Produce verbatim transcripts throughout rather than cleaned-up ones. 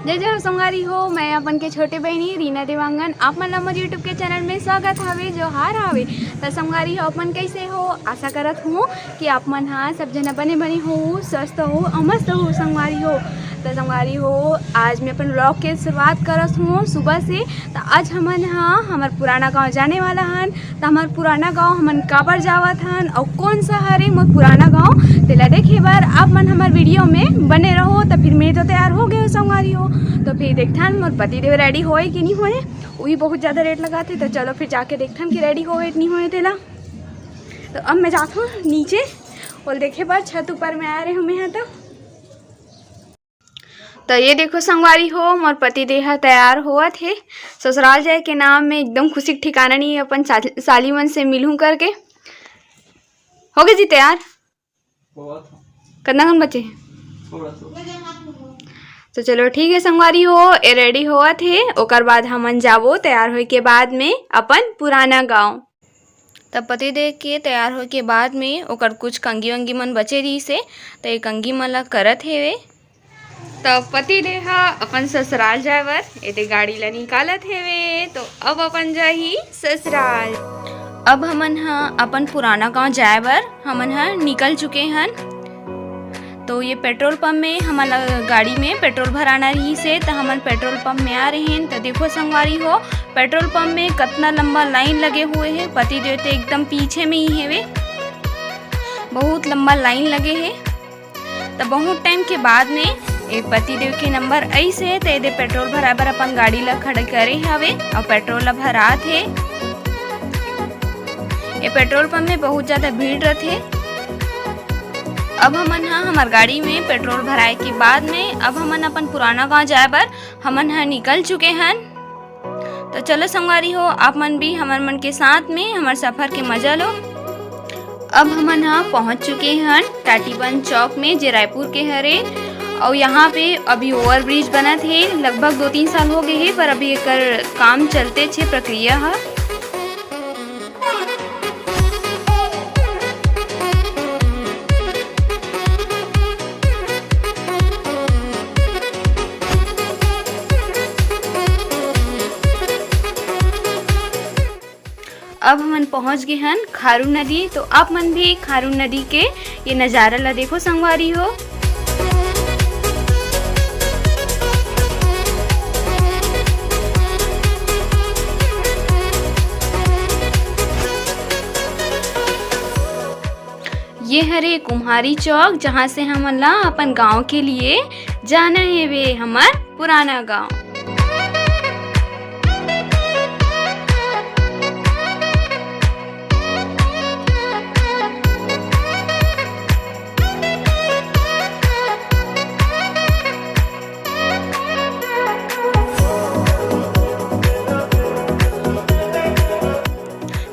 जय जय हो संगवारी हो, मैं अपन के छोटे बहिनी रीना देवांगन, आप मन ला मोर YouTube के चैनल में स्वागत हावे, जोहार हावे। त संगवारी हो, आप मन कैसे हो? आशा करत हूँ कि आप मन हा सब जना बने बने हो, स्वस्थ हो, अउ मस्त हो संगवारी हो। त संगवारी हो, आज मैं अपन vlog के शुरुआत करत हूँ सुबह से। त आज हमन हा हमर पुराना गांव जाने वाला हन। त हमर पुराना गांव हमन काबर जावत हन अउ कौन सा हरे मोर पुराना गांव, तेला देखे बर आप मन हमर video में बने रहो। त फिर मैं तो तैयार हो गए हो संगवारी हो, तो फिर देखथन मोर पति देव ready होए कि नहीं होए, वही बहुत ज़्यादा late लगाथे। तो चलो फिर जाके देखथन कि ready होए कि नहीं होए तेला। तो अब मैं जात हूँ नीचे, ओला देखे बर छत ऊपर में आ रहे हूँ मैं यहाँ। तो तो ये देखो संगवारी हो, मोर पति देह तैयार होवत हे। ससुराल जाए के नाम में एकदम खुशी के ठिकाना नहीं है, अपन साल-, साली मन से मिलहूं करके। हो गए जी तैयार? होवत हो। कतना कन बचे हे? थोड़ा सा। तो चलो ठीक है संगवारी हो, ये ready होवत हे, ओकर बाद हमन जाबो तैयार होए के बाद में अपन पुराना गांव। तब पति देव के तैयार होए के बाद में ओकर कुछ कंगी वंगी मन बचे रहिस हे, त ये कंगी मन ला करत हेवे। तब पति देव ह अपन ससुराल जाए बर एदे गाड़ी ला निकालत हेवे, तो अब अपन जाही ससुराल। अब हमन ह अपन पुराना गांव जाए बर हमन ह निकल चुके हन। तो ये पेट्रोल पंप में हमन ला गाड़ी में पेट्रोल भराना रहिस हे, त हमन पेट्रोल पंप में आ रहे हन। त देखो संगवारी हो, पेट्रोल पंप में कतना लंबा लाइन लगे हुए हे। पति देव तो एकदम पीछे में ही हेवे, बहुत लंबा लाइन लगे हे। त बहुत टाइम के बाद में ए पति देव के नंबर आइस हे, त एदे पेट्रोल भराए बर अपन गाड़ी ला खड़े करे हवे अउ पेट्रोल ला भरात हे। ए पेट्रोल पंप में बहुत ज्यादा भीड़ रथे। अब हमन ह हमर गाड़ी में पेट्रोल भराए के बाद में अब हमन अपन पुराना गांव जाए बर हमन ह निकल चुके हन। तो चलो संगवारी हो, आप मन भी हमर मन के साथ में हमर सफर के मजा लो। अब हमन ह पहुंच चुके हन टाटीबंद चौक में, जे रायपुर के हरे। अउ यहाँ पे अभी overbridge बनत हे, लगभग दो तीन साल हो गए हे, पर अभी एकर काम चलते छे, प्रक्रिया ह। अब हमन पहुंच गए हन खारून नदी। तो आप मन भी खारून नदी के ये नजारा ला देखो संगवारी हो। ये हरे कुम्हारी चौक, जहाँ से हमन ला अपन गांव के लिए जाना हेवे, हमर पुराना गांव।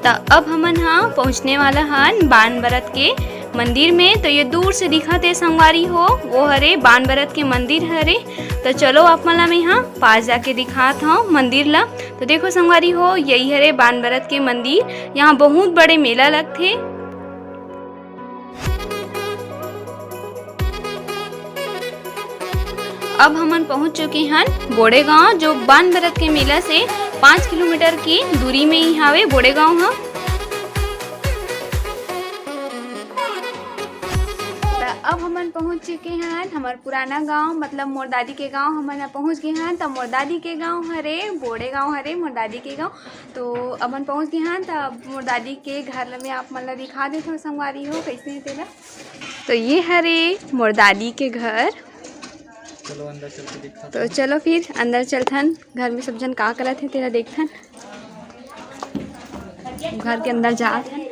त अब हमन ह पहुँचने वाला हन बान बरत के मंदिर में। तो ये दूर से दिखत हे संगवारी हो, वो हरे बान बरत के मंदिर हरे। तो चलो आप मन ला मैं ह पास जाके दिखात हव मंदिर ला। तो देखो संगवारी हो, यही हरे बान बरत के मंदिर। यहाँ बहुत बड़े मेला लगथे। अब हमन पहुंच चुके हन बोड़ेगांव, जो बान बरत के मेला से पाँच किलोमीटर की दूरी में ही हावे बोड़ेगांव ह। त अब हमन पहुंच चुके हन हमर पुराना गांव, मतलब मोर दादी के गांव। हमन ह पहुंच गए हन, त मोर दादी के गांव हरे, बोड़ेगांव हरे मोर दादी के गांव। तो अब हमन पहुंच गए हन, त अब मोर दादी के घर ल मैं आप मन ल दिखा देथव संगवारी हो, कैसे हे तेला। तो ये हरे मोर दादी के घर। चलो अंदर चल के दिखा। तो चलो फिर अंदर चलथन, घर में सब जन का करत हे तेला देखथन। घर के अंदर जात हन।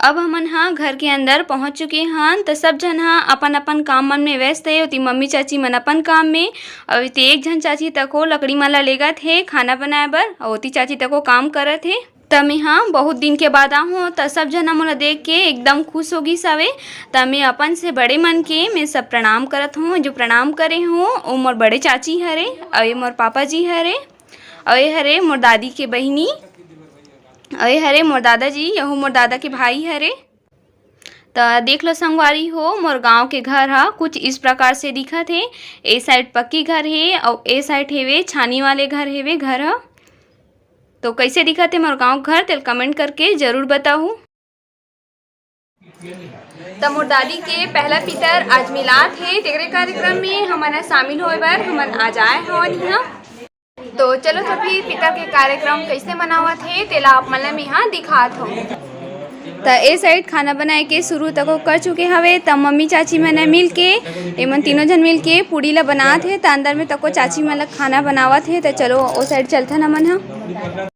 अब हमन ह घर के अंदर पहुंच चुके हन, त सब झन ह अपन-अपन काम मन में व्यस्त हे। ओती मम्मी चाची मन अपन काम में, अउ एती एक झन चाची तको लकड़ी मन ला लेगत हे खाना बनाए बर, अउ ओती चाची तको काम करत हे। त मेंहा बहुत दिन के बाद आहूं, त सब झन ह मोला देख के एकदम खुश हो गिस हवे। त मैं अपन से बड़े मन के मैं सब प्रणाम करत हूं। जो प्रणाम करे हूं, वो मोर बड़े चाची हरे, अउ ये मोर पापा जी हरे, अउ ये हरे मोर दादी के बहिनी। अउ ये हरे मोर दादाजी, यहू मोर दादा के भाई हरे। त देख लो संगवारी हो, मोर गांव के घर ह कुछ इस प्रकार से दिखत हे। ए साइड पक्की घर हे अउ ए साइड हेवे छानी वाले घर हेवे घर ह। तो कइसे दिखत हे मोर गांव घर, तेल कमेंट करके जरूर बताहू। त मोर दादी के पहला पितर आज मिलात हे, तेकरे कार्यक्रम में हमन ह शामिल होए बर हमन आज आए हवन इहाँ। तो चलो, तो फिर पितर के कार्यक्रम कइसे मनावत हे, तेला आप मन ल मेहा दिखात हव। त ए साइड खाना बनाए के शुरू तको कर चुके हवे। त मम्मी चाची मन ह मिल के, एमन तीनों झन मिल के पूड़ी ल बनात हे। त अंदर में तको चाची मन ल खाना बनावत हे। त चलो, ओ साइड चलथन हमन ह।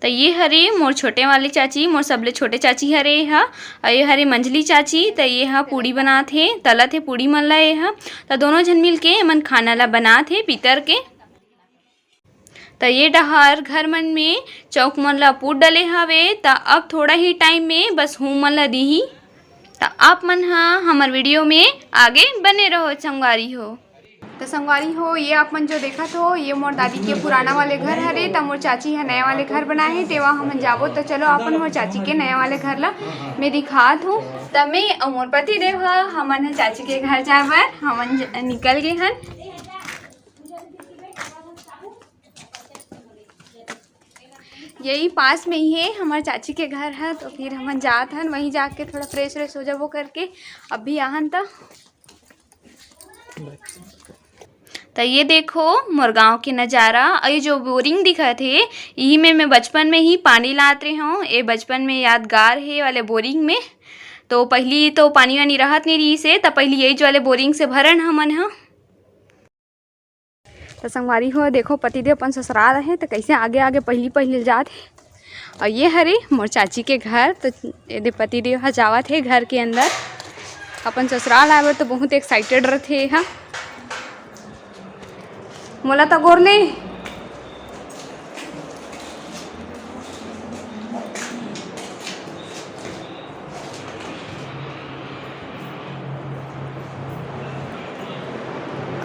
त ये हरे मोर छोटे वाली चाची, मोर सबले छोटे चाची हरे ये ह। अउ ये हरे मंझली चाची। त ये ह पूड़ी बनात हे, तलत हे पूड़ी मन ल ये ह। त दोनों झन मिल के एमन खाना ल बनात हे पितर के। त ये डहर घर मन में चौक मन ल पूत डले हवे। त अब थोड़ा ही टाइम में बस हूम मन ल दीही। त आप मन ह हमर वीडियो में आगे बने रहो संगवारी हो। त संगवारी हो, ये आप मन जो देखत हो, ये मोर दादी के पुराना वाले घर हरे। त मोर चाची ह नया वाले घर बनाए हे, तेवा हमन जाबो। त चलो, अपन मोर चाची के नया वाले घर ल मैं दिखात हूँ। त मैं अउ मोर पति देव ह, हमन ह चाची के घर जाए बर हमन ज-, निकल गे हन। यही पास में ही है हमारे चाची के घर है, तो फिर हमन जात हन, वहीं जाके थोड़ा फ्रेश व्रेश हो जाबो करके। अभी आहन त, त ये देखो मोर गांव के नजारा। अउ ये जो बोरिंग दिखत हे, यही में मैं बचपन में ही पानी लात रहे हूँ। ये बचपन में यादगार है वाले बोरिंग में। तो पहली तो पानी वानी रहत नहीं रही से, त पहली यही जो वाले बोरिंग से भरन हमन ह। त संगवारी हो, देखो, पतिदेव अपन ससुराल हे, त कैसे आगे आगे पहली पहली जात हे। अउ ये हरे मोर चाची के घर। त एदे पतिदेव ह जावत हे घर के अंदर। अपन ससुराल आए बर तो बहुत एक्साइटेड रथे ह। मोला त गोर ले।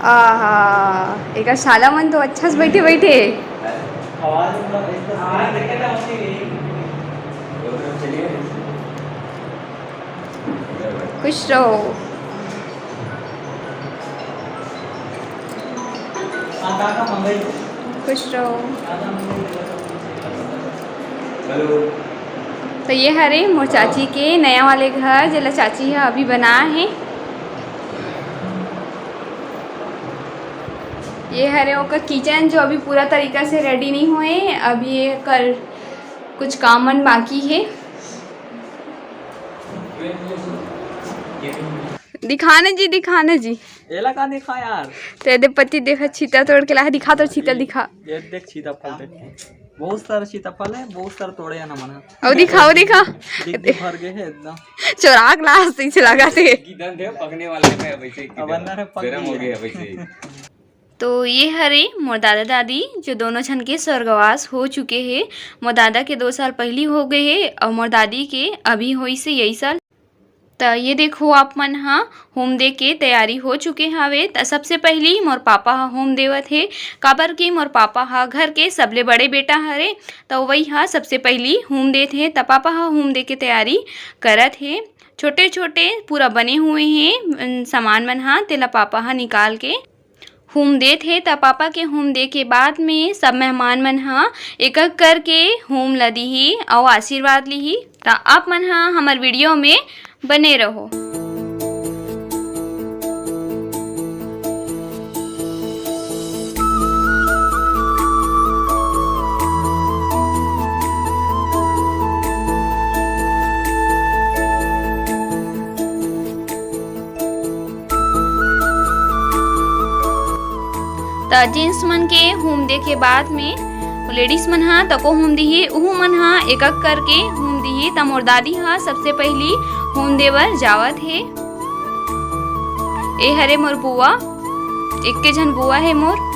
आहा, एकर साला मन तो अच्छा से बैठे बैठे। खुश रहो। खुश रहो। त ये हरे मोर चाची के नया वाले घर, जेला चाची ह अभी बनाए हे। ये हरे ओकर किचन, जो अभी पूरा तरीका से रेडी नहीं होए, अभी ये कर कुछ काम मन बाकी हे। दिखाना जी, दिखाना जी। एला का दिखा यार? त एदे पति देव ह छीता तोड़ के लाहे, दिखा तो छीता ल दिखा। ये देख छीता फल देख। बहुत सारा छीता फल है, बहुत सारा तोड़े है ना मन। अउ दिखा, अउ दिखा। देख, देख भर गए है एकदम। चोराक लास इसे लगा थे। किधर थे पकने वाला है वैसे ही अब अंदर है पक गरम हो गया। गया वैसे ही। तो ये हरे मोर दादा दादी, जो दोनों झन के स्वर्गवास हो चुके हे। मोर दादा के दो साल पहली हो गए हे अउ मोर दादी के अभी होइस हे यही साल। त ये देखो, आप मन ह होम दे के तैयारी हो चुके हवे। त सबसे पहली मोर पापा ह होम देवत हे, काबर कि मोर पापा ह घर के सबले बड़े बेटा हरे, त वही ह सबसे पहली होम देत हे। त पापा ह होम दे के तैयारी करत हे। छोटे-छोटे पूरा बने हुए हे, अम, सामान मन ह, तेला पापा ह निकाल के होम देत हे। त पापा के होम दे के बाद में सब मेहमान मन ह एक-एक करके होम ल दिही अउ आशीर्वाद लिही। त आप मन ह हमर वीडियो में बने रहो। त जेंट्स मन के होम दे के बाद में लेडीज मन ह तको होम दिही, उहू मन ह एक-एक करके होम दिही। त मोर दादी ह सबसे पहिली होम दे बर जावत हे। ए हरे मोर बुआ, एक्के झन बुआ हे मोर।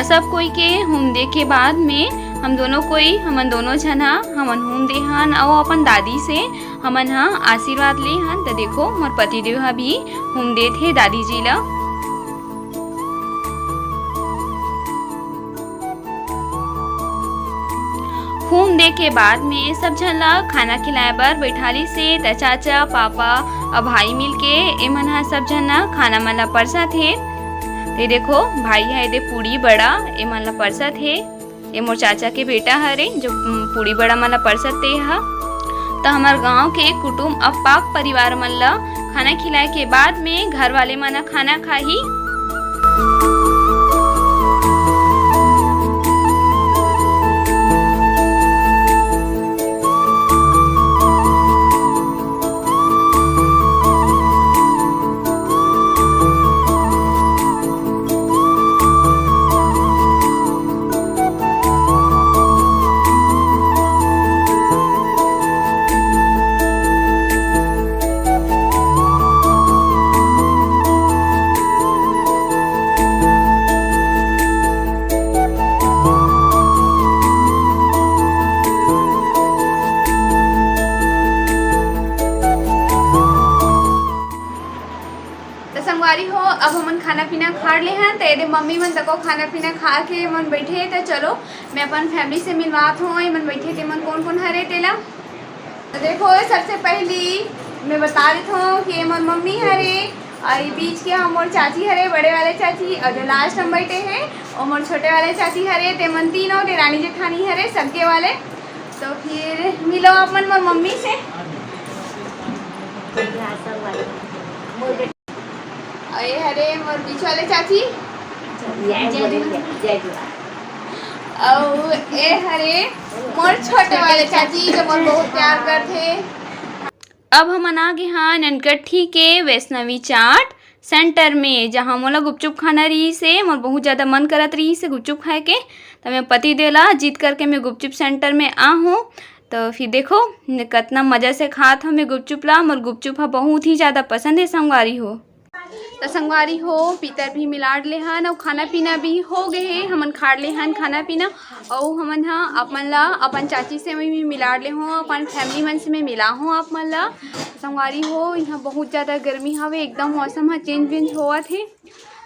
सब कोई के हूम दे के बाद में हम दोनों कोई, हमन दोनों झन हा, हमन हूम दे हन अउ अपन दादी से हमन हा आशीर्वाद ले हन। त देखो, मोर पतिदेव हा भी हूम देत हे दादी जी ला। हूम दे के बाद में सब झन ला खाना खिलाए बर बैठालिस हे। त चाचा, पापा अउ भाई मिलके एमन ह सब झन ला खाना मन ला परसत हे। ते देखो, भाई ह एदे पूड़ी बड़ा एमन ला परसत हे। ये मोर चाचा के बेटा हरे, जो पूड़ी बड़ा मन ला परसत हे। त हमर गांव के कुटुम अउ पाक परिवार मन ला खाना खिलाए के बाद में घर वाले मन ह खाना खाही। त संगवारी हो, अब हमन खाना पीना खा ले हन। त एदे मम्मी मन तको खाना पीना खा के मन बैठे हे। त चलो, मैं अपन फैमिली से मिलवात हूँ, ये मन बैठे ते मन कौन कौन हरे तेला। त देखो, ये सबसे पहली मैं बता देत हूँ कि ये मोर मम्मी हरे, और ये बीच के हम मोर चाची हरे, बड़े वाले चाची, और जो लास्ट हम बैठे हैं वो मोर छोटे वाले चाची हरे। ते मन तीनों देरानी जेठानी हरे, सबके वाले। तो फिर मिलो अपन मोर मम्मी से। अउ ये हरे मोर बीच वाले चाची। जय जोहार, जय जोहार। अउ ये हरे मोर छोटे वाले चाची, जो मोर बहुत प्यार करथे। अब हमन आ गे हन ननकट्ठी के वैष्णवी चाट सेंटर में, जहाँ मोला गुपचुप खाना रहिस हे। मोर बहुत ज़्यादा मन करत रहिस हे गुपचुप खाए के, त मैं पति देव ला जिद करके मैं गुपचुप सेंटर में आ हूँ। तो फिर देखो, न-, कतना मजा से खात हूँ मैं गुपचुप ला। मोर गुपचुप ह बहुत ही ज़्यादा पसंद हे संगवारी हो। त संगवारी हो, पीतर भी मिलाड ले हन अउ खाना पीना भी हो गए हे। हमन खाड ले हन खाना पीना, अउ हमन ह आप मन ला अपन चाची से भी मिलाड ले हों, अपन फैमिली मन से मैं मिला हों आप मन ला। संगवारी हो, यहाँ बहुत ज़्यादा गर्मी हवे, एकदम मौसम ह चेंज वेंज होवत हे,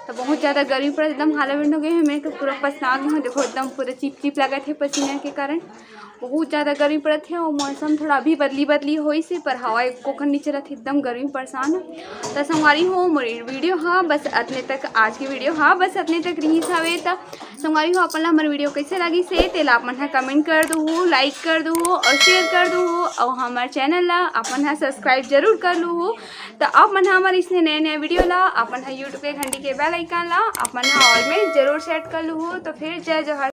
त बहुत ज़्यादा गर्मी पड़त, एकदम हाला बेंड हो गए हे। मैं तो पूरा पसना गे हूँ, देखो एकदम पूरा चिप चिप लगत हे पसीना के कारण। बहुत ज़्यादा गर्मी पड़त हे अउ मौसम थोड़ा अभी बदली बदली होइस हे, पर हवा एको कन नइ चलत हे, एकदम गर्मी परेशान हे। त संगवारी हो, मोर वीडियो ह बस अतने तक, आज के वीडियो ह बस अतने तक रिहिस हवे। त संगवारी हो, आप मन ला हमर वीडियो कइसे लगिस हे, तेला आप मन ह कमेंट कर दुहू, लाइक कर दुहू अउ शेयर कर दुहू अउ हमर चैनल ला आप मन ह सब्सक्राइब जरूर कर लुहू। त आप मन ह हमर इसने नए नए वीडियो ला आप मन ह YouTube के घंटी के बेल आइकन ला आप मन ह ऑल में जरूर सेट कर लुहू। तो फिर जय जोहार।